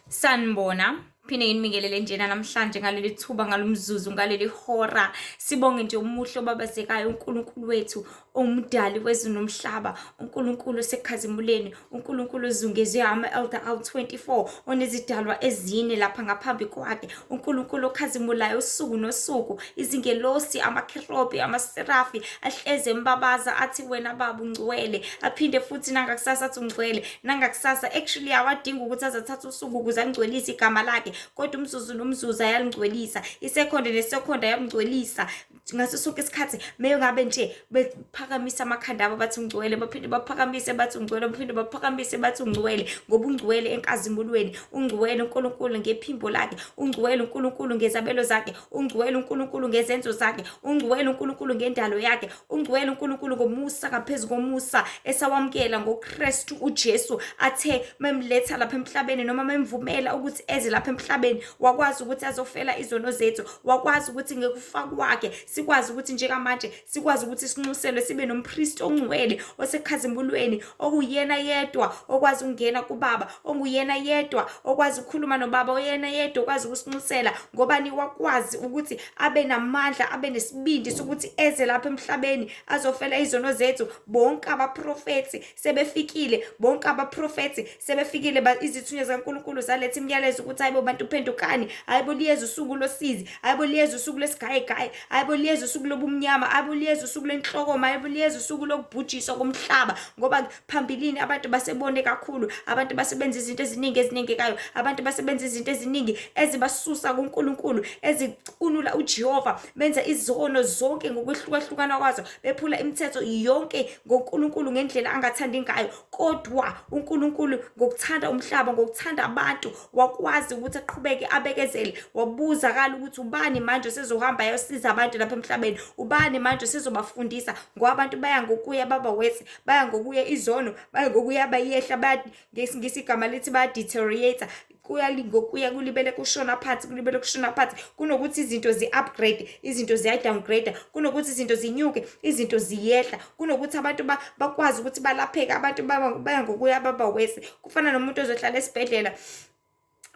Sanibona. Phinde nginibingelele njena namhlanje ngaleli thuba, ngalomzuzu, ngaleli hora. Sibonge nje umuhle obabazekayo uNkulunkulu wethu, umdali wezulu nomhlaba, uNkulunkulu osekhazimuleni, uNkulunkulu ozungezwe ama-elder awu-24 onezidalwa ezine lapha ngaphambi kwakhe, uNkulunkulu okhazimulayo usuku nosuku, izingelosi, amakherobi, amaserafi ahleze embabaza athi wena baba ungcwele, aphinde futhi nangakusasa athi ungcwele, nangakusasa. Actually awadingi ukuthi azathatha usuku ukuze angcwelise igama lakhe, kodwa umzuzu nomzuzu ayalingcwelisa, isekhonde nesekhonde ayamngcwelisa ngaso sonke isikhathi. Mengabe nje bephakamisa amakhanda abo bathi ungcwele, baphinde baphakamise bathi ungcwele, baphinde baphakamise bathi ungcwele, ngoba ungcwele enkazimulweni, ungcwele uNkulunkulu ngephimbo lakhe, ungcwele uNkulunkulu ngezabelo zakhe, ungcwele uNkulunkulu ngezenzo zakhe, ungcwele uNkulunkulu ngendalo yakhe, ungcwele uNkulunkulu ngomusa ngaphezu komusa esawamukela ngoKristu uJesu, athe memletha lapha emhlabeni noma memvumela ukuthi eze lapha emhlabeni, wakwazi ukuthi azofela izono zethu, wakwazi ukuthi ngekufa kwakhe sikwazi ukuthi njengamanje sikwazi ukuthi sinxuselwe sibe nompristi ongcwele osekhazimulweni, okuyena yedwa okwazi ukungena kuBaba, onguyena yedwa okwazi ukukhuluma noBaba, oyena yedwa okwazi ukusinxusela, ngobani wakwazi ukuthi abe namandla, abe nesibindi sokuthi eze lapha emhlabeni azofela izono zethu. Bonke abaprofethi sebefikile, bonke abaprofethi sebefikile, izithunywa zikaNkulunkulu zaletha imiyalezo ukuthi hayibo bantu phendukani, hayibo liyeza usuku losizi, hayibo liyeza usuku lesigayegaye, hayibo liyeza usuku lobumnyama, hayibo liyeza usuku lwenhlokoma, hayibo liyeza usuku lokubhujiswa komhlaba, ngoba phambilini abantu basebone kakhulu, abantu basebenza izinto eziningi ezinengekayo, abantu basebenza izinto eziningi ezibasusa kuNkulunkulu, ezicunula uJehova, benza izono zonke ngokwehlukahlukana kwazo, bephula imithetho yonke ngoNkulunkulu ngendlela angathandi ngayo. Kodwa uNkulunkulu ngokuthanda umhlaba, ngokuthanda abantu, wakwazi ukuthi aqhubeke abekezele. Wabuzakala ukuthi ubani manje osezohamba ayosiza abantu lapha emhlabeni, ubani manje osezobafundisa, ngoba abantu baya ngokuya baba wesi, baya ngokuya izono, baya ngokuya bayehla, baya ngesiNgisi igama lithi baya-deteriorate, kuya ngokuya kulibele kushona phansi, kulibele kushona phansi. Kunokuthi izinto zi-upgrade, izinto ziya-downgrade, kunokuthi izinto zinyuke, izinto ziyehla, kunokuthi abantu bakwazi ukuthi balapheke, abantu baya ngokuya baba wesi. Kufana nomuntu ozohlala esibhedlela,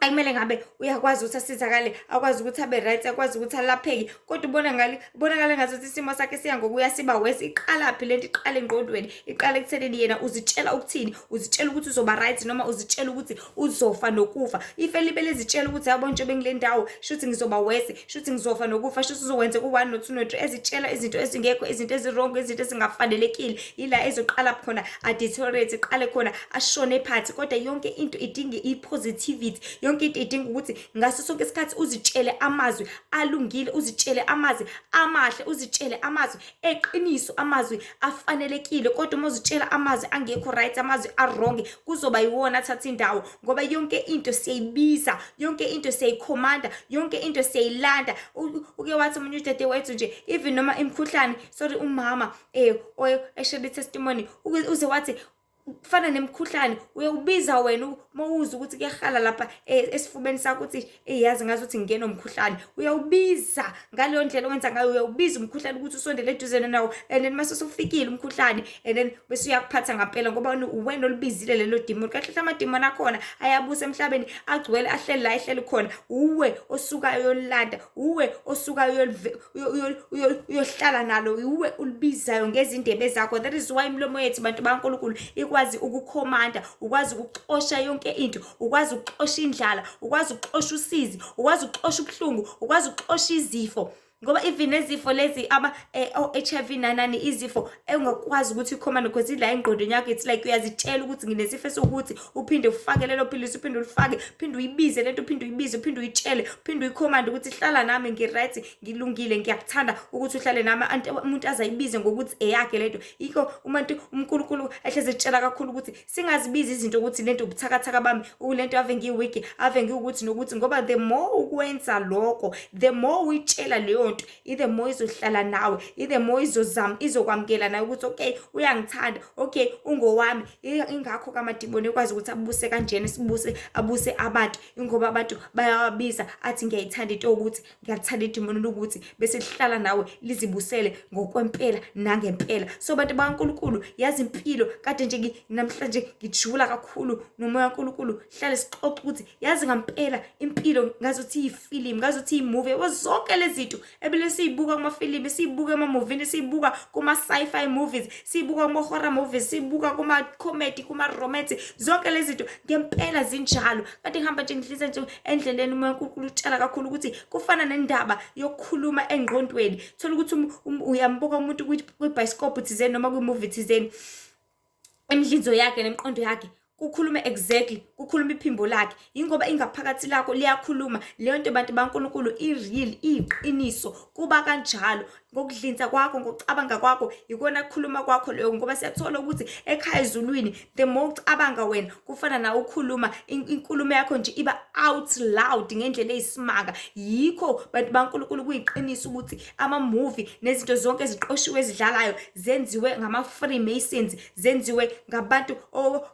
akumele ngabe uyakwazi ukuthi asizakale, akwazi ukuthi abe right, akwazi ukuthi alapheke, kodwa ubona ngale kubonakala ngazuthi isimo sakhe siya ngokuya siba worse. Iqalaphi lento? Iqala engqondweni, iqala ekuthenini yena uzitshela ukuthini, uzitshela ukuthi uzoba right noma uzitshela ukuthi uzofa nokufa. Ife libe lizitshela ukuthi yabo nje bengile ndawo, shuthi ngizoba worse, shuthi ngizofa nokufa, shuthi uzowenza ku-1 no-2 no-3, ezitshela izinto ezingekho, izinto ezi-wrong, izinto ezingafanelekile. Ila ezoqala khona a-deteriorate, iqale khona ashone phansi. Kodwa yonke into idinga i-positivity, yonke into idinga ukuthi ngaso sonke isikhathi uzitshele amazwi alungile, uzitshele amazwi amahle, uzitshele amazwi eqiniso, amazwi afanelekile. Kodwa uma uzitshela amazwi angekho right, amazwi a-wrong, kuzoba yiwona athatha indawo, ngoba yonke into siyayibiza, yonke into siyayikhomanda, yonke into siyayilanda. Uke wathi omunye udadewethu nje, even noma imikhuhlane, sorry, umama eshare i-testimony, uze wathi kufana nemikhuhlane, uyawubiza wena uma uzwa ukuthi kuyahala lapha esifubeni sakho, ukuthi eyazi ngazi ukuthi ngingena umkhuhlane, uyawubiza ngaleyo ndlela owenza ngayo, uyawubiza umkhuhlane ukuthi usondele eduze nawo, and then mase usufikile umkhuhlane, and then bese uyakuphatha ngampela, ngoba wena olibizile lelo demon. Kahle hle amadimoni akhona ayabusa emhlabeni, agcwele, ahleli la ehleli khona. Uwe osukayo uyolilanda, uwe osukayo uyohlala nalo, uwe ulibizayo ngezindebe zakho. That is why imilomo yethu, bantu baNkulunkulu, ikwazi ukukhomanda, ukwazi ukuxosha yonke into, ukwazi ukuxosha indlala, ukwazi ukuxosha usizi, ukwazi ukuxosha ubuhlungu, ukwazi ukuxosha izifo, ngoba even nezifo lezi aba o-HIV nanani, izifo engakwazi ukuthi ikhomande because ila engqondweni yakho. It's like uyazitshela ukuthi nginesifo esiwukuthi, uphinde ufake lelo philisi, uphinde ulifake, uphinde uyibize lento, uphinde uyibize, uphinde uyitshele, uphinde uyikhomande ukuthi hlala nami, ngi-right, ngilungile, ngiyakuthanda ukuthi uhlale nami. Umuntu azayibize ngokuthi eyakhe lento. Yikho umuntu uNkulunkulu ehleze etshela kakhulu ukuthi singazibizi izinto ukuthi lento ubuthakathaka bami, lento ave ngiyi-weak, ave ngiwukuthi nokuthi, ngoba the more ukwenza lokho, the more uyitshela leyo leyo nto, i-the more izohlala nawe, i-the more izozama, izokwamukela nawe ukuthi okay, uyangithanda, okay, ungowami. Ingakho kamadimoni ekwazi ukuthi abuse kanjena, sibuse, abuse abantu, ingoba abantu bayawabiza, athi ngiyayithanda into yokuthi, ngiyathanda idimoni lokuthi, bese lihlala nawe lizibusele ngokwempela nangempela. So bantu bakaNkulunkulu, yazi impilo kade nje namhlanje ngijula kakhulu nomoya kaNkulunkulu, hlale sixoxa ukuthi yazi ngampela impilo ngazuthi iyifilimu, ngazuthi iyimuvi, yabo zonke lezi zinto ebele siyibuka kumafilimu, siyibuka emamuvini, siyibuka kuma-sci-fi movies, siyibuka kuma-horror movies, siyibuka kuma-comedy, kuma-romance, zonke lezi zinto ngempela zinjalo. Kade ngihamba nje ngidlisa nje endleleni, umoya kaNkulunkulu utshela kakhulu ukuthi kufana nendaba yokukhuluma engqondweni. Thola ukuthi uyambuka umuntu kwibhayisikobho thizeni noma kwimuvi thizeni, imidlinzo yakhe nemiqondo yakhe kukhulume exactly, kukhuluma iphimbo lakhe, ingoba ingaphakathi lakho liyakhuluma leyo nto. Bantu baNkulunkulu, i-real, iqiniso, kuba kanjalo ngokudlinza kwakho, ngokucabanga kwakho, ikona kukhuluma kwakho leyo. Ngoba siyathola ukuthi ekhaya ezulwini, the more ucabanga wena, kufana nawe ukhuluma, inkulumo yakho nje iba out loud ngendlela eyisimanga. Yikho bantu baNkulunkulu kuyiqiniso ukuthi ama-movie nezinto zonke eziqoshiwe ezidlalayo zenziwe ngama-Freemasons, zenziwe ngabantu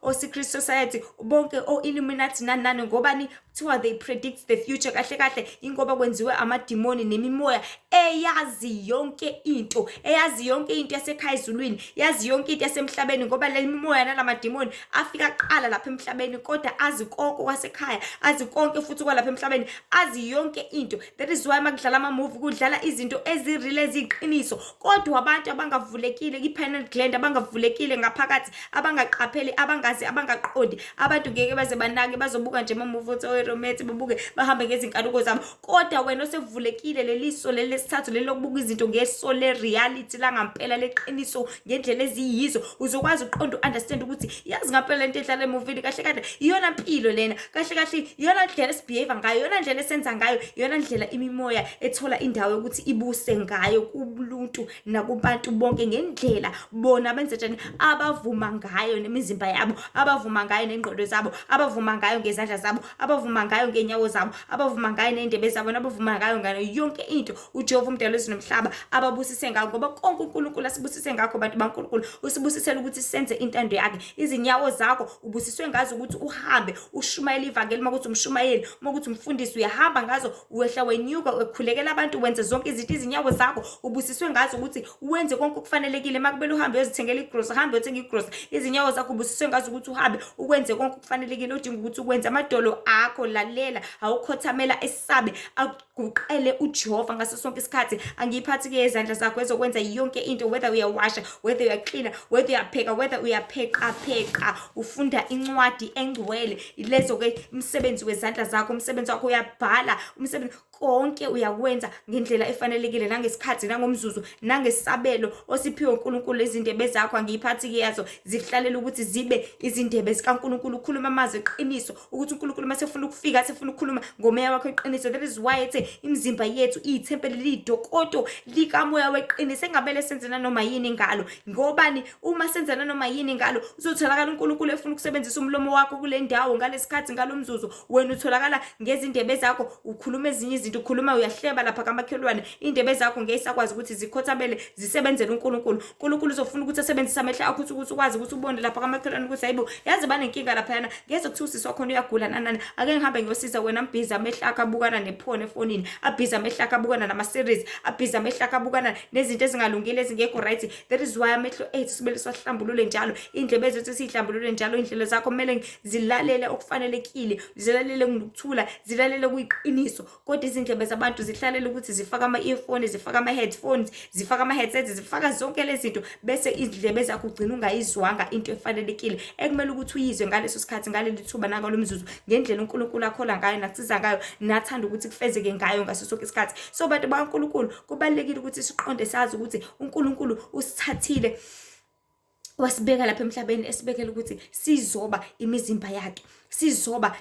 o-secret society bonke, o-Illuminati, nani nani. Ngobani kuthiwa they predict the future? Kahle kahle ingoba kwenziwe amadimoni nemimoya eyazi yonke into, eyazi yonke into yasekhaya ezulwini, yazi yonke into yasemhlabeni, ngoba le mimoya nalamadimoni afika kuqala lapha emhlabeni, kodwa azi konke kwasekhaya, azi konke futhi kwalapha emhlabeni, azi yonke into. That is why makudlala ama-movie kudlala izinto ezi-real, eziyiqiniso, kodwa abantu abangavulekile i-pineal gland, abangavulekile ngaphakathi, abangaqapheli, abangazi, abangaqondi, abantu ngeke baze banake, bazobuka nje ama-movie othi owe-romance, babuke bahambe ngezinkanuko zabo. Kodwa wena osevulekile leliso leli lesithathu, leli lokubuka izinto ngeso le-reality langampela, leqiniso, ngendlela eziyizo, uzokwazi ukuqonda, u-understand ukuthi yazi ngampela lento edlala emuvini kahle kahle iyona mpilo lena, kahle kahle iyona ndlela esi-behave ngayo, iyona ndlela esenza ngayo, iyona ndlela imimoya ethola indawo yokuthi ibuse ngayo kubuntu nakubantu bonke, ngendlela bona benze njani, abavuma ngayo nemizimba yabo, abavuma ngayo nengqondo zabo, abavuma ngayo ngezandla zabo, abavuma ngayo ngeenyawo zabo, abavuma ngayo ney'ndebe zabo, nabavuma ngayo ngayo yonke into uJehova umdali wezulu nomhlaba ababusise ngayo. Ngoba konke uNkulunkulu asibusise ngakho, bantu baNkulunkulu, usibusisele ukuthi senze intando yakhe. Izinyawo zakho ubusiswe ngazo ukuthi uhambe ushumayele ivangeli. Uma kuthi umshumayeli, uma kuthi umfundisi, uyahamba ngazo, wehla wenyuka, ukhulekela abantu, wenze zonke izinto. Izinyawo zakho ubusiswe ngazo ukuthi wenze konke okufanelekile. Uma kumele uhambe uyozithengela igrosa, uhambe uyothenga igrosa. Izinyawo zakho ubusiswe ngazo ukuthi uhambe ukwenze konke okufanelekile odinga ukuthi ukwenze. Amadolo akho, lalela, awukhothamela esabe aguqele uJehova ngaso sonke isikhathi. Angiyiphathi-ke izandla zakho ezokwenza yonke into, whether uyawasha, whether uyaklina, whether uyapheka, whether uyapheqapheqa, ufunda incwadi engcwele, lezo-ke umsebenzi wezandla zakho, umsebenzi wakho uyabhala, umsebenzi konke uyakwenza ngendlela efanelekile, nangesikhathi, nangomzuzu, nangesabelo osiphiwe uNkulunkulu. Izindebe zakho angiyiphathi-ke yazo, zihlalela ukuthi zibe izindebe zikaNkulunkulu, ukhuluma amazwi eqiniso, ukuthi uNkulunkulu uma sefuna ukufika, sefuna ukukhuluma ngomoya wakho eqiniso. That is why ethe imizimba yethu iyithempeli liyidokodo likamoya weqiniso, engamele senze nanoma yini ngalo. Ngobani? Uma senza nanoma yini ngalo, uzotholakala uNkulunkulu efuna ukusebenzisa umlomo wakho kule ndawo, ngalesikhathi, ngalo mzuzu, wena utholakala ngezindebe zakho ukhuluma ezinye izinto, ukhuluma uyahleba lapha kamakhelwane. Iy'ndebe zakho ngeke isakwazi ukuthi zikhothamele zisebenzele uNkulunkulu. uNkulunkulu uzofuna ukuthi asebenzise amehlo akho ukuthi ukwazi ukuthi ubone lapha kamakhelwane ukuthi hayibo, yazi banenkinga laphayana, ngeze kuthiwa usisi wakhona uyagula nanani, ake ngihambe ngiyosiza. Wena mbhizi, amehlo akho abukana ne-porn efonini, abhizi amehlo akho abukana nama-series, abhizi amehlo akho abukana nezinto ezingalungile, ezingekho right. That is why amehlo ethu simele siwahlambulule njalo, iy'ndlebe zethu siyihlambulule njalo. Iy'ndlela zakho kumele zilalele okufanelekile, zilalele ngokuthula, zilalele kuyiqiniso, kodwa izindlebe zabantu zihlalele ukuthi zifake ama-earphone, zifake ama-headphones, zifake ama-headsets, zifaka zonke lezi zinto, bese izindlebe zakho ugcina ungayizwanga into efanelekile ekumele ukuthi uyizwe ngaleso sikhathi, ngaleli thuba, nangalo mzuzu, ngendlela uNkulunkulu akhola ngayo, nakusiza ngayo, nathanda ukuthi kufezeke ngayo ngaso sonke isikhathi. So bantu bakaNkulunkulu, kubalulekile ukuthi siqonde, sazi ukuthi uNkulunkulu usithathile wasibeka lapha emhlabeni, esibekela ukuthi sizoba imizimba yakhe. Sizoba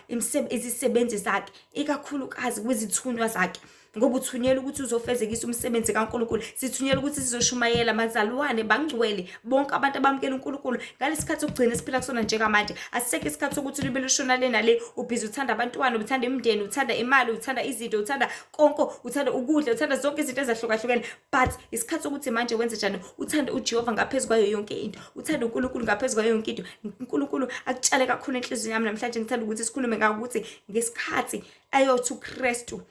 izisebenzi zakhe, ikakhulukazi kwizithunywa zakhe, ngoba uthunyelwa ukuthi uzofezekisa umsebenzi kaNkulunkulu. Sithunyelwa ukuthi sizoshumayela, bazalwane bangcwele, bonke abantu abamukela uNkulunkulu ngalesikhathi sokugcina esiphila kusona njengamanje. Asisekho isikhathi sokuthi libe lushona le nale, ubhizi uthanda abantwana, uthanda imindeni, uthanda imali, uthanda izinto, uthanda konke, uthanda ukudla, uthanda zonke izinto ezahlukahlukene. But isikhathi sokuthi manje wenze njani? Uthande uJehova ngaphezu kwayo yonke into, uthande uNkulunkulu ngaphezu kwayo yonke into. UNkulunkulu akutshale kakhulu enhliziyweni yami namhlanje. Ngithanda ukuthi sikhulume ngako ukuthi ngesikhathi ayothi uKristu,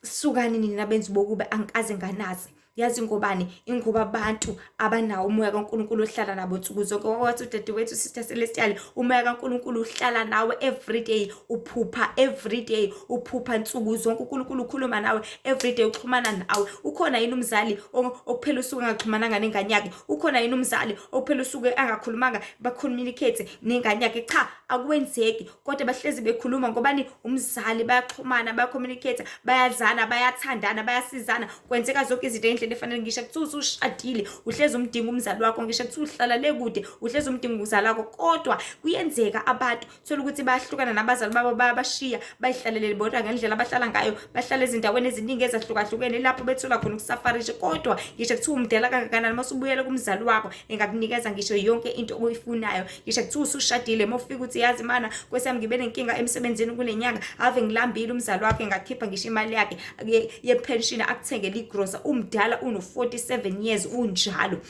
"Sukani nina benzi bokubi, angikaze nganazi." Yazi ngobani? Ingoba abantu abanawo umoya kaNkulunkulu ohlala nabo nsuku zonke. Wakwathi udadewethu, Sister Celestial, umoya kaNkulunkulu uhlala nawe everyday, uphupha everyday, uphupha nsuku zonke. UNkulunkulu ukhuluma nawe everyday, uxhumana nawe. Ukhona yini umzali okuphela usuku angaxhumananga nengane yakhe? Ukhona yini umzali okuphela usuku angakhulumanga, bacommunicate nengane yakhe? Cha, akwenzeki, kodwa bahlezi bekhuluma. Ngobani? Umzali. Bayaxhumana, bayacommunicate, bayazana, bayathandana, bayasizana, kwenzeka zonke izinto ngendlela efanele. Ngisho kuthiwa usushadile, uhlezi umdinga umzali wakho. Ngisho kuthiwa uhlala le kude, uhlezi umdinga umzali wakho. Kodwa kuyenzeka abantu thola ukuthi bayahlukana nabazali babo, bayabashiya, bayihlalele bodwa ngendlela abahlala ngayo, bahlala ezindaweni eziningi ezahlukahlukene lapho bethola khona ukusafarisha. Kodwa ngisho kuthiwa umdala kangakanani, uma usubuyela kumzali wakho, engakunikeza ngisho yonke into oyifunayo. Ngisho kuthiwa usushadile, uma ufika uthi, "Yazi mana nkosi yami, ngibe nenkinga emsebenzini kule nyanga, ave ngilambile," umzali wakho engakhipha ngisho imali yakhe yepension, akuthengele igrosa. Umdala, uno-47 years, unjalo.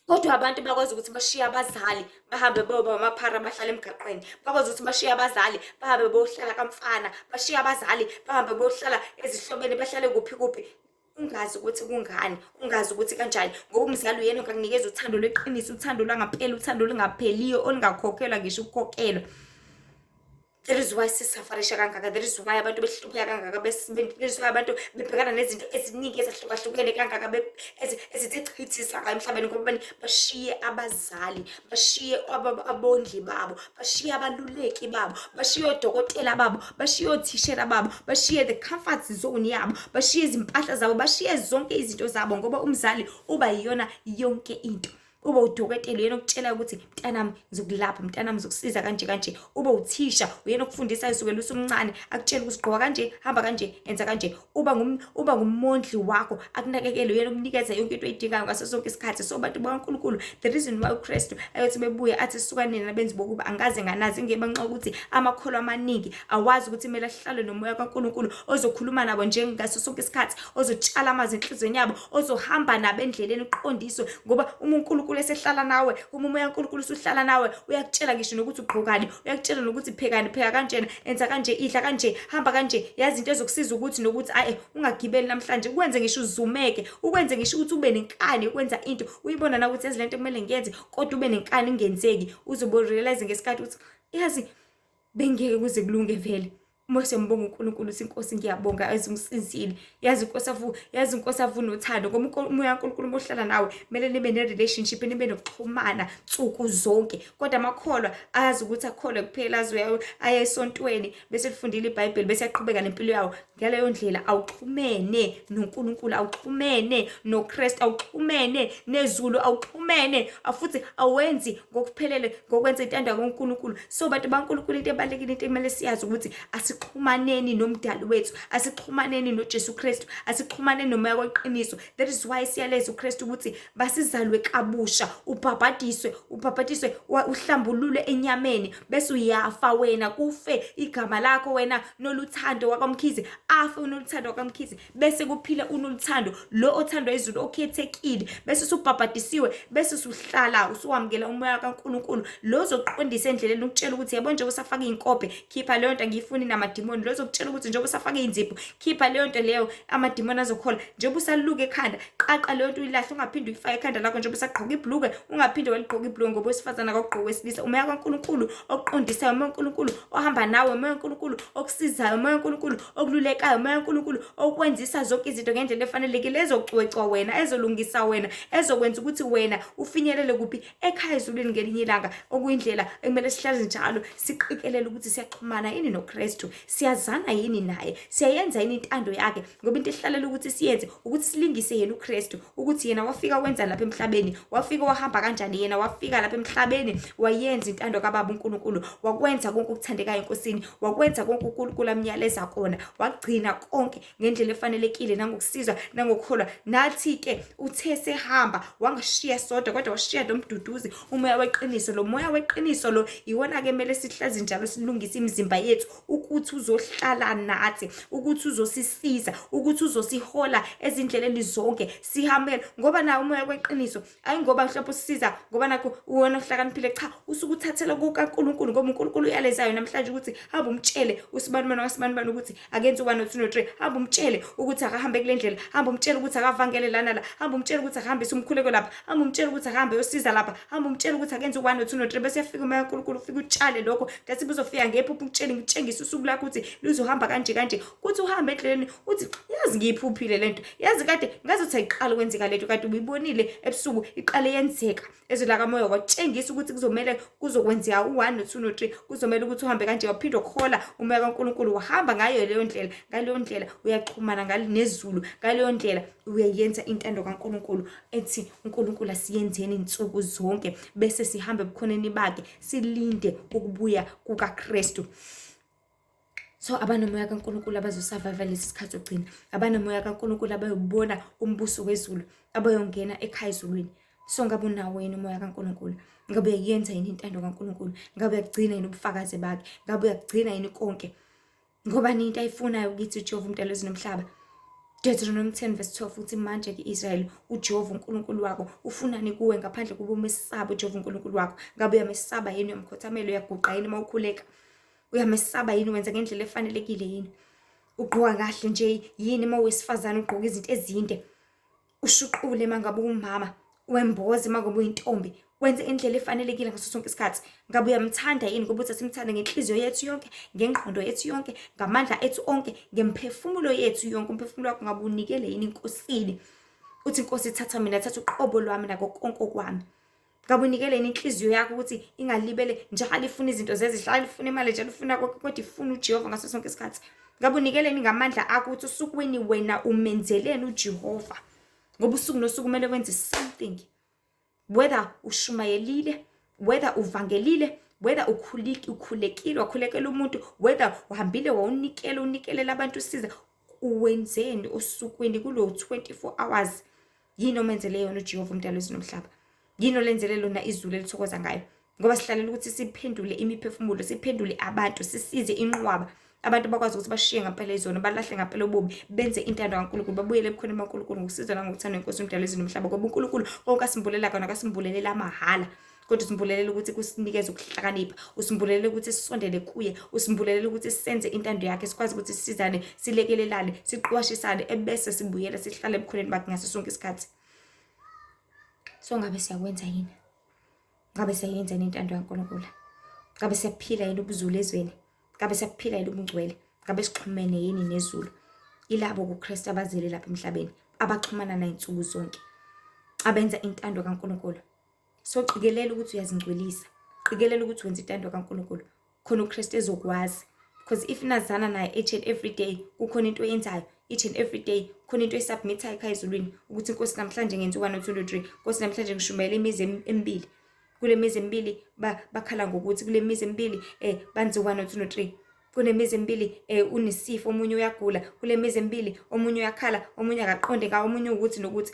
Kodwa abantu bakwazi ukuthi bashiye abazali, bahambe boba amaphara, bahlale emgaqweni. Bakwazi ukuthi bashiye abazali, bahambe bohlala kamfana, bashiye abazali, bahambe bohlala ezihlobene, bahlale kuphi kuphi, ungazi ukuthi kungani, ungazi ukuthi kanjani, ngoba umzali uyena ongakunikeza uthando lweqiniso, uthando lwangampela, uthando olungapheliyo, olungakhokhelwa ngisho ukukhokhelwa. That is why sisafarisha kangaka, that is why abantu behlupheka kangaka, that is why abantu bebhekana nezinto eziningi ezahlukahlukene kangaka, ezithe chithisa emhlabeni, ngoba bani? Bashiye abazali, bashiye abondli babo, bashiye abaluleki babo, bashiye odokotela babo, bashiye othishela babo, bashiye the comfort zone yabo, bashiye izimpahla zabo, bashiye zonke izinto zabo, ngoba umzali uba yiyona yonke into. Uba udokotela, uyena okutshela ukuthi, "Mntanami, ngizokulapha, mntanami, ngizokusiza kanje kanje." Uba uthisha, uyena okufundisa kusukela usumncane, akutshela ukuthi gqoka kanje, hamba kanje, enza kanje. Uba ngumondli wakho, akunakekele, uyena okunikeza yonke into oyidingayo ngaso sonke isikhathi. So bantu bakaNkulunkulu, the reason why uKristu ayothi bebuye athi, "Suka nina nabenzi bokuba, angikaze nganazi," ngenxa ukuthi amakholwa amaningi awazi ukuthi kumele ahlale nomoya kaNkulunkulu ozokhuluma nabo njengaso sonke isikhathi, ozotshala amazwi enhliziyweni yabo, ozohamba nabo endleleni uqondiswe. Ngoba uma uNkulunkulu esehlala nawe, uma umoya kaNkulunkulu usuhlala nawe, uyakutshela ngisho nokuthi ugqokani, uyakutshela nokuthi phekani, pheka kanjena, enza kanje, idla kanje, hamba kanje, yazi into ezokusiza ukuthi nokuthi ayi, ungagibeli namhlanje. Ukwenze ngisho uzumeke, ukwenze ngisho ukuthi ube nenkani ukwenza into uyibona na ukuthi yazi lento kumele ngiyenze, kodwa ube nenkani, ingenzeki. Uzobe realize ngesikhathi ukuthi yazi bengeke kuze kulunge vele. Uma siyambonga uNkulunkulu uthi, "Inkosi, ngiyabonga ezingisizile." Yazi inkosi avu, yazi inkosi avuna uthando, ngoba umoya kaNkulunkulu uma uhlala nawe, kumele nibe ne-relationship, nibe nokuxhumana nsuku zonke. Kodwa amakholwa azi ukuthi akholwe kuphela, azi aye esontweni, bese lifundile iBhayibheli, bese yaqhubeka nempilo yawo. Ngaleyo ndlela awuxhumene noNkulunkulu, awuxhumene noKristu, awuxhumene nezulu, awuxhumene futhi awenzi ngokuphelele ngokwenza intando kaNkulunkulu. So bantu baNkulunkulu, into ebalulekile, into ekumele siyazi ukuthi asixhumaneni nomdali wethu, asixhumaneni noJesu Kristu, asixhumaneni nomoya weqiniso. That is why siyaleza uKristu ukuthi basizalwe kabusha, ubhabhadiswe, ubhabhadiswe, uhlambululwe enyameni, bese uyafa wena, kufe igama lakho wena Noluthando wakwaMkhize, afe uNoluthando wakwaMkhize, bese kuphila uNoluthando lo othandwa izulu, okhethekile, bese usubhabhadisiwe, bese usuhlala usuwamukela umoya kaNkulunkulu lo ozoqondisa endleleni, ukutshela ukuthi, "Yabo, nje usafaka iy'nkophe, khipha leyo nto, angiyifuni, namadimoni." Lo ozokutshela ukuthi njengoba usafaka iy'nzipho, khipha leyo nto leyo, amadimoni azokhola. Njengoba usaluka ekhanda, qaqa leyo nto, uyilahle, ungaphinde uyifake ekhanda lakho. Njengoba usagqoka ibhulukwe, ungaphinde waligqoka ibhulukwe, ngoba owesifazane akakugqoka owesilisa. Umoya kaNkulunkulu okuqondisayo, umoya kaNkulunkulu ohamba nawe, umoya kaNkulunkulu okusizayo, umoya kaNkulunkulu okululekayo, umoya kaNkulunkulu okwenzisa zonke izinto ngendlela efanelekile, ezocwecwa wena, ezolungisa wena, ezokwenza ukuthi wena ufinyelele kuphi? Ekhaya ezulwini ngelinye ilanga. Okuyindlela ekumele sihlale njalo siqikelele ukuthi siyaxhumana yini noKristu. Siyazana yini naye? Siyayenza yini intando yakhe? Ngoba into ehlalela ukuthi siyenze ukuthi silingise yena uKristu, ukuthi yena wafika wenza lapha emhlabeni, wafika wahamba kanjani yena, wafika lapha emhlabeni wayenza intando kaBaba uNkulunkulu, wakwenza konke okuthandekayo eNkosini, wakwenza konke uNkulunkulu amyaleza kona, wagcina konke ngendlela efanelekile nangokusizwa nangokukholwa. Nathi-ke uthe sehamba wangashiya sodwa, kodwa washiya nomduduzi, umoya weqiniso. Lo moya weqiniso lo iwona-ke kumele sihlazi njalo silungise imizimba yethu ukuthi uzohlala nathi, ukuthi uzosisiza, ukuthi uzosihola ezindleleni zonke sihambele, ngoba nawo umoya weqiniso ayi ngoba mhlawumbe usisiza ngoba nakho uwona ohlakaniphile, cha, usuke uthathela kukaNkulunkulu, ngoba uNkulunkulu uyalezayo namhlanje ukuthi hamba umtshele usibanibani wakasibanibani ukuthi akenze u-1 no-2 no-3, hamba umtshele ukuthi akahambe kule ndlela, hamba umtshele ukuthi akavangele lana la, hamba umtshele ukuthi akahambise umkhuleko lapha, hamba umtshele ukuthi akahambe yosiza lapha, hamba umtshele ukuthi akenze u-1 no-2 no-3, bese yafika umoya kaNkulunkulu ufike utshale lokho. Ngathi buzofika ngephupho ukutshele, ngikutshengise usuku lakho ukuthi luzohamba kanje kanje, kuthi uhambe endleleni uthi yazi ngiyiphuphile lento, yazi kade ngazuthi ayiqali kwenzeka lento, kade ubuyibonile ebusuku iqale yenzeka. Ezwi lakamoya watshengisa ukuthi kuzomele kuzokwenzeka u-1 no-2 no-3, kuzomele ukuthi uhambe kanje, waphinde ukuhola umoya kaNkulunkulu, wahamba ngayo leyo ndlela. Ngaleyo ndlela uyaxhumana nezulu, ngaleyo ndlela uyayenza intando kaNkulunkulu ethi uNkulunkulu asiyenzeni insuku zonke, bese sihambe ebukhoneni bakhe silinde ukubuya kukaKristu. So abanomoya kaNkulunkulu abazosurvive lesi sikhathi sokugcina, abanomoya kaNkulunkulu abayobona umbuso wezulu, abayongena ekhaya ezulwini. So ngabe unawo yini umoya kaNkulunkulu? Ngabe uyayenza yini intando kaNkulunkulu? Ngabe uyakugcina yini ubufakazi bakhe? Ngabe uyakugcina yini konke? Ngoba into ayifunayo kithi uJehova umdali wezulu nomhlaba. Deuteronomy 10 verse 12 uthi manje-ke Israyeli, uJehova uNkulunkulu wakho ufunani kuwe ngaphandle kuba umesaba uJehova uNkulunkulu wakho? Ngabe uyamesaba yini? Uyamkhothamela? Uyaguqa yini uma ukhuleka? Uyamesaba yini? Wenza ngendlela efanelekile yini? Ugqoka kahle nje yini uma uwesifazane? Ugqoka izinto ezinde, ushuqule uma ngabe uwumama, wemboze uma ngabe uyintombi, wenze indlela efanelekile ngaso sonke isikhathi. Ngabe uyamthanda yini? Ngoba uthi asimthande ngenhliziyo yethu yonke, ngengqondo yethu yonke, ngamandla ethu onke, ngemphefumulo yethu yonke. Umphefumulo wakho ngabe unikele yini eNkosini? Uthi inkosi thatha mina, thatha uqobo lwami nako konke okwami. Ngabe unikele yini inhliziyo yakho ukuthi ingalibele njalo ifuna izinto zezihlala, ifuna imali njalo, ifuna konke, kodwa ifuna uJehova ngaso sonke isikhathi? Ngabe unikeleni ngamandla akho ukuthi usukwini wena umenzeleni uJehova? Ngoba usuku nosuku kumele wenze something, whether ushumayelile, whether uvangelile, whether ukhulekile, wakhulekela umuntu, whether uhambile wawunikela, unikelela abantu usiza, uwenzeni osukwini kulo 24 hours? Yini omenzele yona uJehova umdali wezulu nomhlaba? Yini olenzele lona izulu elithokoza ngayo? Ngoba sihlalela ukuthi siphendule imiphefumulo, siphendule abantu, sisize inqwaba abantu bakwazi ukuthi bashiye ngempela izono, balahle ngempela ububi, benze intando kaNkulunkulu, babuyele ebukhoneni baNkulunkulu ngokusizwa nangokuthanda inkosi umdali wezulu nomhlaba. Ngoba uNkulunkulu konke asimbulela kona akasimbulelela mahhala, kodwa usimbulelela ukuthi kusinikeze ukuhlakanipha, usimbulelela ukuthi sisondele kuye, usimbulelela ukuthi senze intando yakhe, sikwazi ukuthi sisizane, silekelelane, siqwashisane, ebese sibuyela sihlale ebukhoneni bakhe ngaso sonke isikhathi. So ngabe siyakwenza yini? Ngabe siyayenza yini intando kaNkulunkulu? Ngabe siyaphila yini ubuzulu ezweni? Ngabe siyaphila yini ubungcwele? Ngabe sixhumene yini nezulu? Ilabo kuKristu abazele lapha emhlabeni, abaxhumana naye insuku zonke, abenza intando kaNkulunkulu. So qikelela ukuthi uyazingcwelisa, qikelela ukuthi wenza intando kaNkulunkulu, khona uKristu ezokwazi. Because if nazana naye each and every day, kukhona into oyenzayo each and every day, khona into oyisubmithayo ekhaya ezulwini ukuthi inkosi namhlanje ngenza u-1 no-2 no-3, nkosi namhlanje ngishumayela imizi emibili, kule mizi emibili bakhala ngokuthi kule mizi emibili banze u-1 no-2 no-3, kunemizi emibili unesifo, omunye uyagula, kule mizi emibili omunye uyakhala, omunye akaqonde ngawo, omunye ukuthi nokuthi.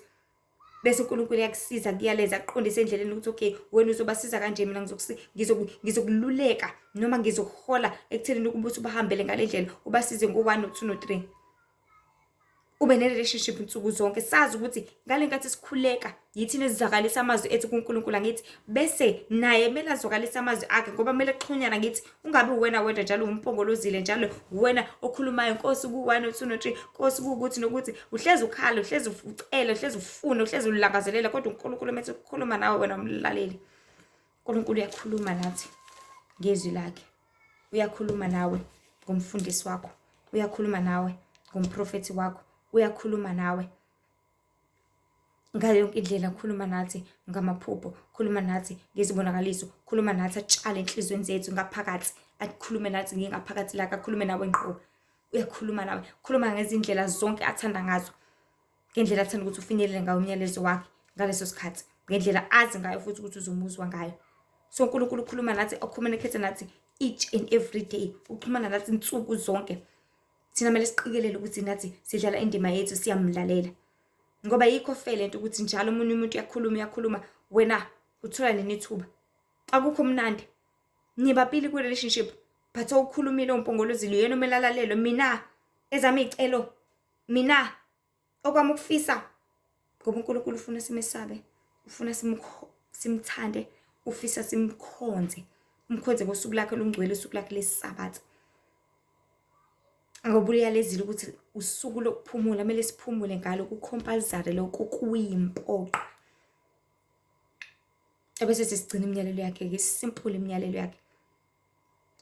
Bese uNkulunkulu uyakusiza, kuyaleza, akuqondise endleleni ukuthi okay, wena uzobasiza kanje, mina ngizokululeka noma ngizokuhola ekuthenini ukuthi ubahambele ngale ndlela, ubasize ngo-1 no-2 no-3. Ube ne-relationship nsuku zonke, sazi ukuthi ngale nkathi sikhuleka yithina esizwakalisa amazwi ethu kuNkulunkulu, angithi? Bese naye kumele azwakalise amazwi akhe, ngoba kumele kuxhunyana, ngithi ungabi uwena wedwa njalo umpongolozile njalo uwena okhulumayo, Nkosi ku-1 no-2 no-3, Nkosi kuwukuthi nokuthi, uhlezi ukhala, uhlezi ucela, uhlezi ufuna, uhlezi ulangazelela, kodwa uNkulunkulu uma ethi ukukhuluma nawe wena umlaleli. uNkulunkulu uyakhuluma nathi ngezwi lakhe, uyakhuluma nawe ngomfundisi wakho, uyakhuluma nawe ngomprofethi wakho, uyakhuluma nawe ngayo yonke indlela. Khuluma nathi ngamaphupho, khuluma nathi ngezibonakaliso, khuluma nathi atshale enhliziyweni zethu ngaphakathi. Akhulume nathi ngengaphakathi lakhe, akhulume nawe ngqo. Uyakhuluma nawe, khuluma ngezindlela zonke athanda ngazo, ngendlela athanda ukuthi ufinyelele ngayo umyalezo wakhe ngaleso sikhathi, ngendlela azi ngayo futhi ukuthi uzomuzwa ngayo. So uNkulunkulu ukhuluma nathi, ucommunicate nathi each and every day, uxhumana nathi insuku zonke. Thina kumele siqikelele ukuthi nathi sidlala indima yethu, siyamlalela. Ngoba yikho fair lento ukuthi njalo omunye umuntu uyakhuluma, uyakhuluma, wena uthola nini ithuba? Akukho mnandi. Nibabili kwi-relationship, but owukhulumile umpongolozile uyena omele alalelwe. Mina ezami iy'celo, mina okwami ukufisa, ngoba uNkulunkulu ufuna simesabe, ufuna simthande, ufisa simkhonze, umkhonze ngosuku lakhe olungcwele, usuku lakhe leSabatha. Ngoba uyalezile ukuthi usuku lokuphumula kumele siphumule ngalo, ku-compulsory lokho, kuyimpoqo. Ebese sesigcina imiyalelo yakhe-ke, isimple imiyalelo yakhe.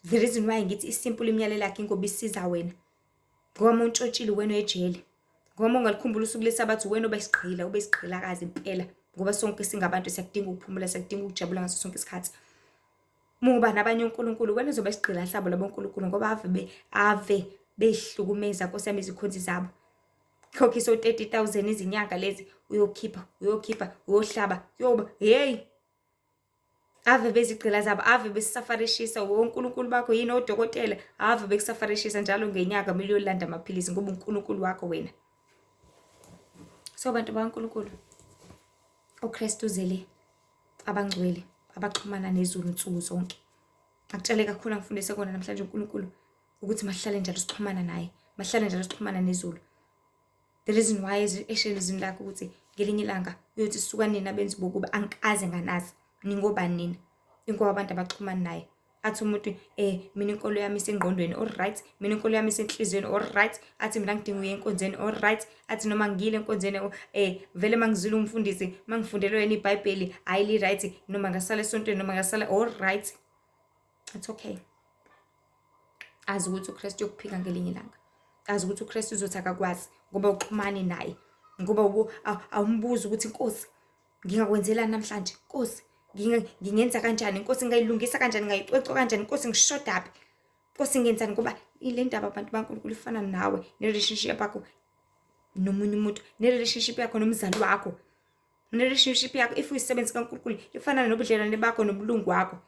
The reason why ngithi isimple imiyalelo yakhe ingoba isiza wena. Ngoba uma untshontshile wena ejele. Ngoba uma ungalikhumbula usuku leSabatha wena oba isigqila, ube isigqilakazi impela. Ngoba sonke singabantu siyakudinga ukuphumula, siyakudinga ukujabula ngaso sonke isikhathi. Uma uba nabanye onkulunkulu wena uzoba isigqila sabo labo nkulunkulu, ngoba ave behlukumeza Nkosi yami izikhonzi zabo. Khokhisa o-30,000 izinyanga lezi, uyokhipha, uyokhipha, uyohlaba, uyoba, hey! Ave bezigqila zabo, ave besisafarishisa onkulunkulu bakho yini odokotela, ave bekusafarishisa njalo ngenyanga kumele uyolanda amaphilisi ngoba uNkulunkulu wakho wena. So bantu bakaNkulunkulu, uKristu uzele abangcwele abaxhumana nezulu nsuku zonke. Akutshele kakhulu angifundise kona namhlanje uNkulunkulu ukuthi masihlale njalo sixhumana naye, masihlale njalo sixhumana nezulu. The reason why eshela izwi lakhe ukuthi ngelinye ilanga uyothi suka nina abenzi bokuba angikaze nganazi ningobani nina, ingoba abantu abaxhumani naye. Athi umuntu mina inkolo yami isengqondweni, all right, mina inkolo yami isenhliziyweni, all right. Athi mina ngidinga uye enkonzweni, all right. Athi noma ngiyile enkonzweni, vele mangizwile umfundisi, mangifundelwe yena iBhayibheli, hayi li right, noma ngasala esontweni, noma ngasala, all right. It's okay. Azi ukuthi uKristu uyokuphika ngelinye ilanga. Azi ukuthi uKristu uzothi akakwazi ngoba uxhumane naye. Ngoba awumbuzi ukuthi Nkosi ngingakwenzelani namhlanje, Nkosi ngingenza kanjani, Nkosi ngingayilungisa kanjani, ngingayicwecwa kanjani, Nkosi ngishodaphi, Nkosi ngenzani. Ngoba ile ndaba abantu baNkulunkulu ifana nawe ne-relationship yakho nomunye umuntu, ne-relationship yakho nomzali wakho, ne-relationship yakho if uyisebenzi kaNkulunkulu ifana nobudlelwane bakho nobulungu wakho.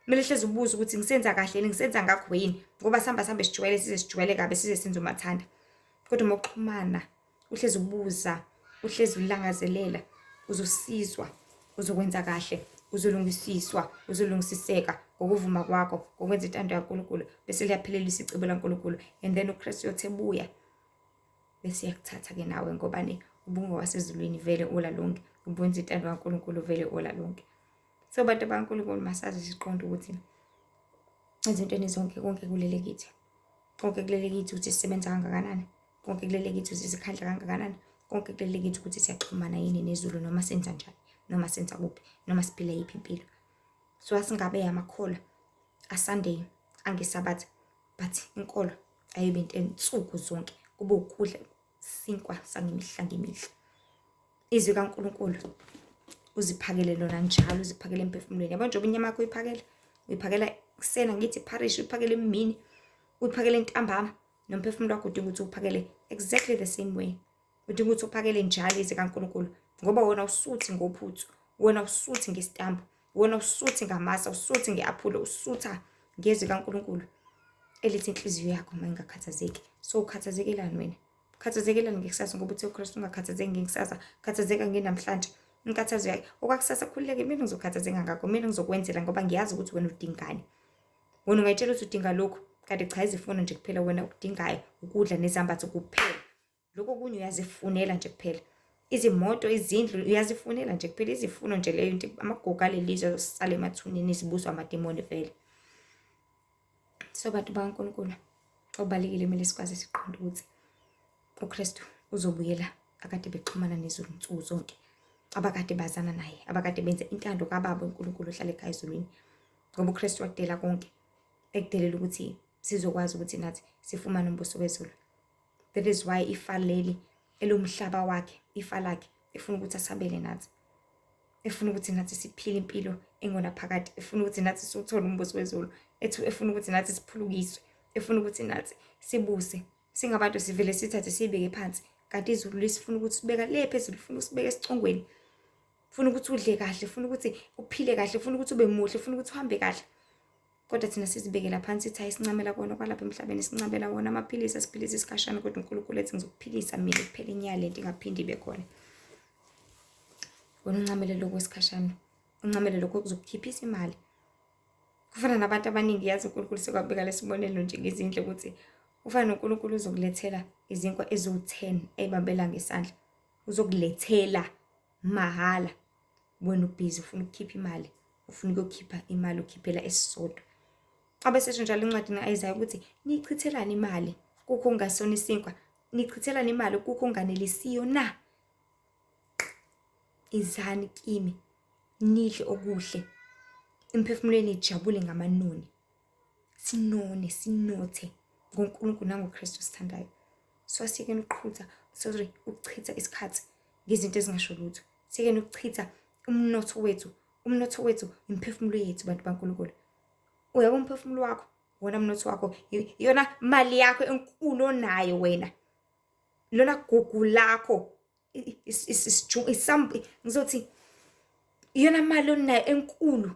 Kumele hlezi ubuze ukuthi ngisenza kahle yini, ngisenza ngakho yini, ngoba sihamba sihambe sijwayele, size sijwayele kabi, size senze umathanda. Kodwa uma uxhumana uhlezi ubuza, uhlezi ulangazelela, uzosizwa, uzokwenza kahle, uzolungisiswa, uzolungisiseka ngokuvuma kwakho, ngokwenza intando kaNkulunkulu, bese liyaphelelisa icebo laNkulunkulu. And then uKristu uyothi ebuya bese iyakuthatha-ke nawe, ngoba ne ubungowasezulwini vele ola lonke, ubuwenza intando kaNkulunkulu vele ola lonke. So bantu bakaNkulunkulu, masazi siqonde ukuthi ezintweni zonke konke kulele kithi, konke kulele kithi ukuthi sisebenza kangakanani, konke kulele kithi ukuthi sikhandla kangakanani, konke kulele kithi ukuthi siyaxhumana yini nezulu, noma senza njani, noma senza kuphi, noma siphila yiphi impilo. So asingabe amakholwa aSunday angeSabatha, but inkolo ayibe into ensuku zonke, kube ukudla sinkwa sangemihla ngemihla. Izwi kaNkulunkulu uziphakele lona njalo, uziphakele emphefumulweni. Yabo njengoba inyama yakho uyiphakela, uyiphakela ekuseni, angithi ipharishi, uyiphakele emini, uyiphakele ntambama, nomphefumulo wakho udinga ukuthi uwuphakele exactly the same way. Udinga ukuthi uphakele njalo izwi kaNkulunkulu, ngoba wena usuthi ngophuthu, wena usuthi ngesitambu, wena usuthi ngamasa, usuthi nge-aphula, usutha ngezwi kaNkulunkulu elithi inhliziyo yakho mayingakhathazeki. So ukhathazekelani wena? Ukhathazekelani ngekusasa? Ngoba uthe uKristu ungakhathazeki ngekusasa, khathazeka ngenamhlanje. Inkathazo yakhe okwakusasa, khululeke, mina ngizokhathazeka ngakho, mina ngizokwenzela, ngoba ngiyazi ukuthi wena udingani. Wena ungayitshela ukuthi udinga lokhu, kanti cha, izifuno nje kuphela wena okudingayo ukudla nezambatho kuphela. Lokho okunye uyazifunela nje kuphela. Izimoto, izindlu uyazifunela nje kuphela, izifuno nje leyo nto. Amagugu alelizwe azosala emathuneni, zibuswa amadimoni vele. So bantu bakaNkulunkulu, okubalulekile kumele sikwazi siqonde ukuthi uKristu uzobuyela akade bexhumana nezulu nsuku zonke, abakade bazana naye, abakade benza intando kaBaba uNkulunkulu ohlala ekhaya ezulwini. Ngoba uKristu wakudela konke, ekudelela ukuthi sizokwazi ukuthi nathi sifumane umbuso wezulu. That is why ifa leli elomhlaba wakhe, ifa lakhe, efuna ukuthi asabele nathi, efuna ukuthi nathi siphile impilo engonaphakade, efuna ukuthi nathi siwuthole umbuso wezulu. Ethi efuna ukuthi nathi siphulukiswe, efuna ukuthi nathi sibuse. Singabantu sivele sithathe siyibeke phansi, kanti izulu lisifuna ukuthi sibeka le phezulu, lifuna usibeke esicongweni. Funa ukuthi udle kahle, funa ukuthi uphile kahle, funa ukuthi ube muhle, funa ukuthi uhambe kahle. Kodwa thina sizibekela phansi sithi hayi sincamela kona kwalapha emhlabeni, sincamela wona amaphilisi asiphilisa isikhashana, kodwa uNkulunkulu ethi ngizokuphilisa mina kuphela inyala lento ingaphinde ibe khona. Wena uncamele lokho kwesikhashana, uncamele lokho okuzokukhiphisa imali. Kufana nabantu abaningi yazi uNkulunkulu sekwabeka lesibonelo nje ngezindle ukuthi ufana noNkulunkulu uzokulethela izinkwa eziwu-10 eyibambela ngesandla, uzokulethela mahhala. Wena ubhizi ufuna ukukhipha imali, ufuna ukuyokhipha imali ukhiphela esisodwa. Abesesho njalo encwadini ka-Isaya ukuthi niyichithelani imali kukho okungasona isinkwa, nichithelani imali kukho okunganelisiyo na? Izani kimi nidle okuhle, imiphefumulo yenu ijabule ngamanoni. Sinone, sinothe ngoNkulunkulu nangoKristu osithandayo. So asiyekeni ukuqhutha, sorry, ukuchitha isikhathi ngezinto ezingasho lutho. Siyekeni ukuchitha umnotho wethu, umnotho wethu imiphefumulo yethu bantu baNkulunkulu. Uyabo umphefumulo wakho, wona mnotho wakho, iyona mali yakho enkulu onayo wena. Lona gugu lakho ngizothi iyona mali onayo enkulu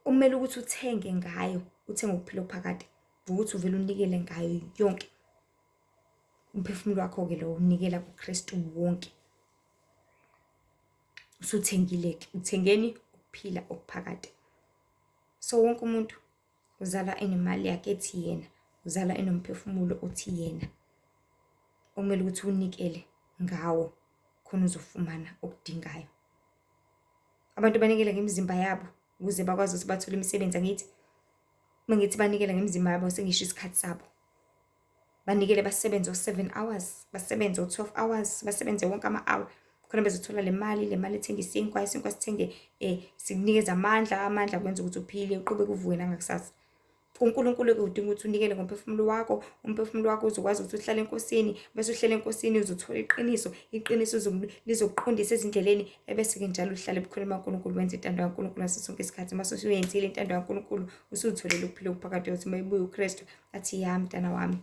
okumele ukuthi uthenge ngayo, uthenge ukuphila okuphakade ngokuthi uvele unikele ngayo yonke. Umphefumulo wakho-ke lowo unikela kuKristu wonke. Usuthengile-ke, uthengeni ukuphila okuphakade. So wonke umuntu uzalwa enemali yakhe ethi yena, uzalwa enomphefumulo othi yena, okumele ukuthi unikele ngawo khona uzofumana okudingayo. Abantu banikele ngemizimba yabo ukuze bakwazi ukuthi bathole imisebenzi, angithi? Uma ngithi banikele ngemizimba yabo sengisho isikhathi sabo. Banikele basebenze o-7 hours, basebenze o-12 hours, basebenze wonke ama-hour khona bezothola le mali, le mali ethenga isinkwa, isinkwa sithenge sikunikeza amandla, amandla kwenza ukuthi uphile, uqhubeke uvuke nangakusasa. UNkulunkulu-ke udinga ukuthi unikele ngomphefumulo wakho, umphefumulo wakho uzokwazi ukuthi uhlale eNkosini, bese uhlele eNkosini uzothola iqiniso, iqiniso lizokuqondisa ezindleleni, ebese-ke njalo uhlale ebukhoneni bukaNkulunkulu, wenze intando kaNkulunkulu ngaso sonke isikhathi. Uma usuyenzile intando kaNkulunkulu, usuzitholele ukuphila okuphakade, uyothi uma ebuya uKristu athi ya mntana wami,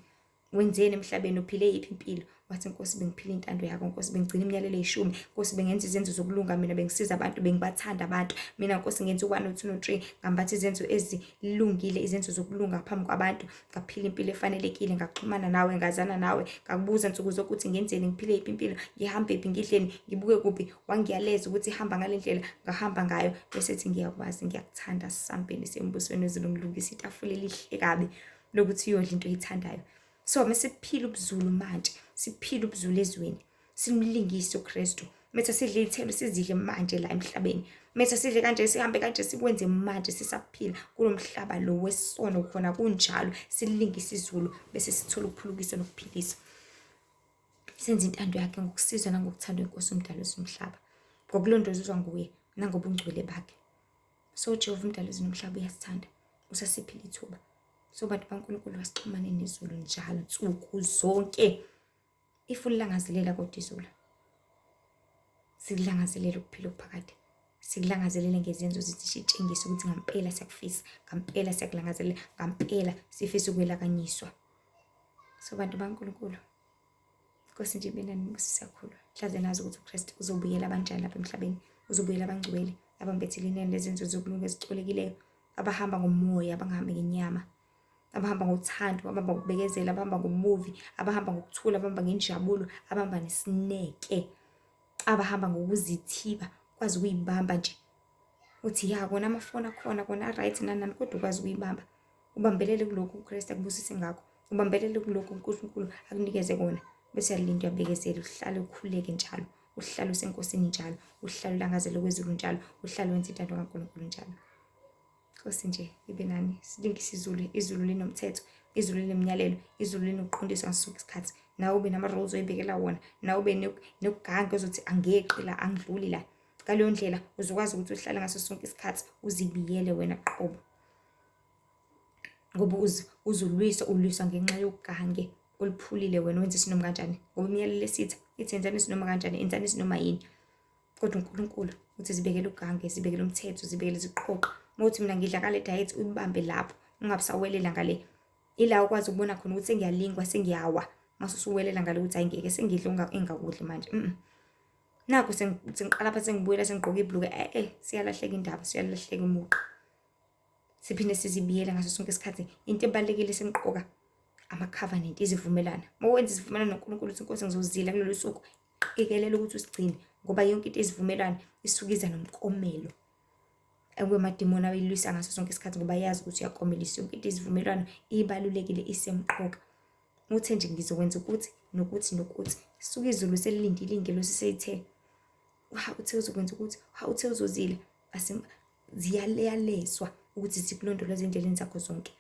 wenzeni emhlabeni, uphile yiphi impilo? Wathi Nkosi bengiphila intando yakho, Nkosi bengigcina imiyalelo eyishumi, Nkosi bengenza izenzo zokulunga, mina bengisiza abantu, bengibathanda abantu, mina Nkosi ngenza u-1 no-2 no-3, ngambatha izenzo ezilungile, izenzo zokulunga phambi kwabantu, ngaphila impilo efanelekile, ngaxhumana nawe, ngazana nawe, ngakubuza nsuku zonke ukuthi ngenzeni, ngiphile yiphi impilo, ngihambe phi, ngidleni, ngibuke kuphi, wangiyaleza ukuthi hamba ngale ndlela, ngahamba ngayo, bese ethi ngiyakwazi, ngiyakuthanda, sisambeni sembusweni wezulu, ngilungisa itafula elihle kabi lokuthi uyodla into oyithandayo. So mesiphila ubuZulu manje, siphila ubuZulu ezweni, simlingise uKristu. Methe sidle iy'thelo sizidle manje la emhlabeni. Methe sidle kanje sihambe kanje sikwenze manje sisaphila kulo mhlaba lo wesono khona kunjalo, silingise izulu bese sithola ukuphulukiswa nokuphiliswa. Senze intando yakhe ngokusizwa nangokuthandwa inkosi umdali wezomhlaba, ngokulondolozwa nguye nangobungcwele bakhe. So Jehova umdali wezomhlaba uyasithanda, usasiphile ithuba. So bantu baNkulunkulu asixhumane nezulu njalo nsuku zonke. If ulilangazelela kodwa izulu, sikulangazelela ukuphila okuphakade, sikulangazelele ngezenzo zethu, sitshengise ukuthi ngampela siyakufisa, ngampela siyakulangazelela, ngampela sifisa ukwelakanyiswa. So bantu baNkulunkulu, Nkosi nje ibe nani nibusise kakhulu. Hlaze nazi ukuthi uKristu uzobuyela abanjani lapha emhlabeni, uzobuyela abangcwele, abambethile inene lezenzo zokulunga ezicolekileyo, abahamba ngomoya, abangahambi ngenyama, abahamba ngothando, abahamba ngokubekezela, abahamba ngobuvi, abahamba ngokuthula, abahamba ngenjabulo, abahamba nesineke, abahamba ngokuzithiba, ukwazi ukuyibamba nje. Uthi ya kona amafoni akhona kona a-right nani nani, kodwa ukwazi ukuyibamba. Ubambelele kulokhu uKristu akubusise ngakho, ubambelele kulokhu uNkulunkulu akunikeze kona, bese uyalinda, uyabekezela, uhlale ukhuleke njalo, uhlale usenkosini njalo, uhlale ulangazele kwezulu njalo, uhlale wenza intando kaNkulunkulu njalo. Nkosi nje ibe nani, silingise izulu, izulu linomthetho, izulu linemiyalelo, izulu linokuqondiswa ngaso sonke isikhathi. Nawe ube nama-rules oyibekela wona, nawe ube nokugange ozothi angeqi la, angidluli la. Ngaleyo ndlela uzokwazi ukuthi uhlale ngaso sonke isikhathi uzibiyele wena qobo. Ngoba uzulwiswa, ulwiswa ngenxa yogange oluphulile wena, wenza isinoma kanjani. Ngoba imiyalelo esitha ithi yenzani isinoma kanjani, yenzani isinoma yini. Kodwa uNkulunkulu uthi zibekele ugange, zibekele umthetho, zibekele iziqoqo. Uma uthi mina ngidla ngale diet, uyibambe lapho. Ungabe usawelela ngale. Ila ukwazi ukubona khona ukuthi sengiyalingwa, sengiyawa. Mase usuwelela ngale ukuthi hayi ngeke sengidla engakudli manje. Nakhu sengiqala phansi sengibuyela sengigqoka ibhulukwe. Siyalahleka indaba, siyalahleka umugqa. Siphinde sizibiyele ngaso sonke isikhathi. Into ebalulekile semqoka ama-covenant, izivumelwano. Uma wenza isivumelwano noNkulunkulu uthi Nkosi ngizozila kulolu suku, qikelela ukuthi usigcine ngoba yonke into isivumelwano isuke iza nomkomelo. Ekwemadimoni awuyilwisa ngaso sonke isikhathi ngoba yazi ukuthi uyakomelisa. Yonke into isivumelwano ibalulekile, isemqoka. Uthe nje ngizokwenza ukuthi nokuthi nokuthi, suke izulu selilindile, iy'ngelosi seyithe ha uthe uzokwenza ukuthi, ha uthe uzozila. Ziyaleyaleswa ukuthi zikulondoloze endleleni zakho zonke.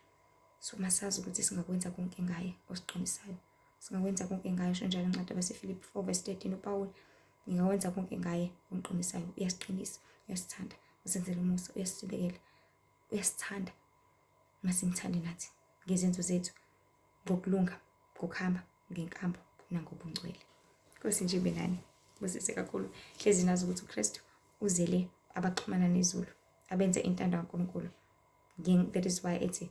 So masazi ukuthi singakwenza konke ngaye osiqinisayo, singakwenza konke ngaye. Usho njalo incwadi yabaseFilipi 4 verse 13 uPawulu, ngingakwenza konke ngaye ongiqinisayo. Uyasiqinisa, uyasithanda, usenzela umusa, uyasibekela, uyasithanda. Masimthande nathi ngezenzo zethu, ngokulunga, ngokuhamba ngenkambo nangobungcwele. Nkosi nje ibe nani, busise kakhulu. Hlezi nazi ukuthi uKristu uzele abaxhumana nezulu, abenze intando kaNkulunkulu. That is why ethi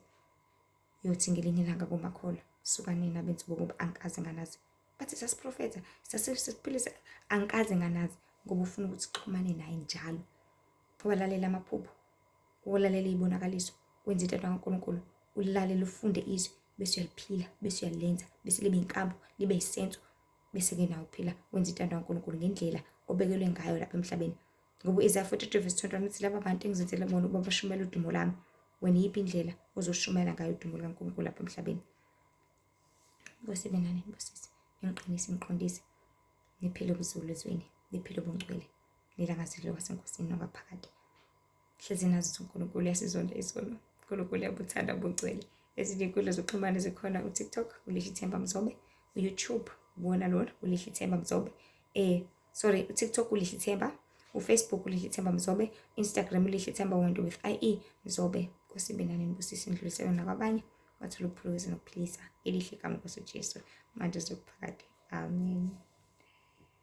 yothi ngelinye ilanga kumakholwa, suka nina abenzi bokubi, angikaze nganazi. Bathi sasiprofetha, sasiphilisa, angikaze nganazi, ngoba ufuna ukuthi sixhumane naye njalo. Walalela amaphupho, walalela iy'bonakaliso, wenza intando kaNkulunkulu, ulalele, ufunde izwi, bese uyaliphila, bese uyalenza, bese libe inkambo, libe isenzo, bese-ke nawe uphila wenza intando kaNkulunkulu ngendlela obekelwe ngayo lapha emhlabeni. Ngoba u-Isaya 43 verse 21 uthi laba bantu engizenzele bona ukuba bashumele udumo lami. Wena iyiphi indlela ozoshumayela ngayo udumo lukaNkulunkulu lapha emhlabeni? Nkosi ibe nani, nibusise, ningiqinise, niqondise, niphile ubuzulu ezweni, niphile ubungcwele, nilangazelele kwasenkosini nongaphakade. Hlezi nazi ukuthi uNkulunkulu uyasizonda isono, uNkulunkulu uyabuthanda ubungcwele. Ezinye iy'nkundla zokuxhumana zikhona uTikTok, uLihlithemba Mzobe, uYouTube, wona lona uLihlithemba Mzobe. Sorry, uTikTok uLihlithemba, uFacebook uLihlithemba Mzobe, Instagram uLihlithemba Wonto with IE Mzobe. Nkosi ibe nani, nibusise, nidlulisele nakwabanye bathole ukuphulukisa nokuphilisa. Elihle igama Nkosi uJesu, manje zokuphakade. Amen.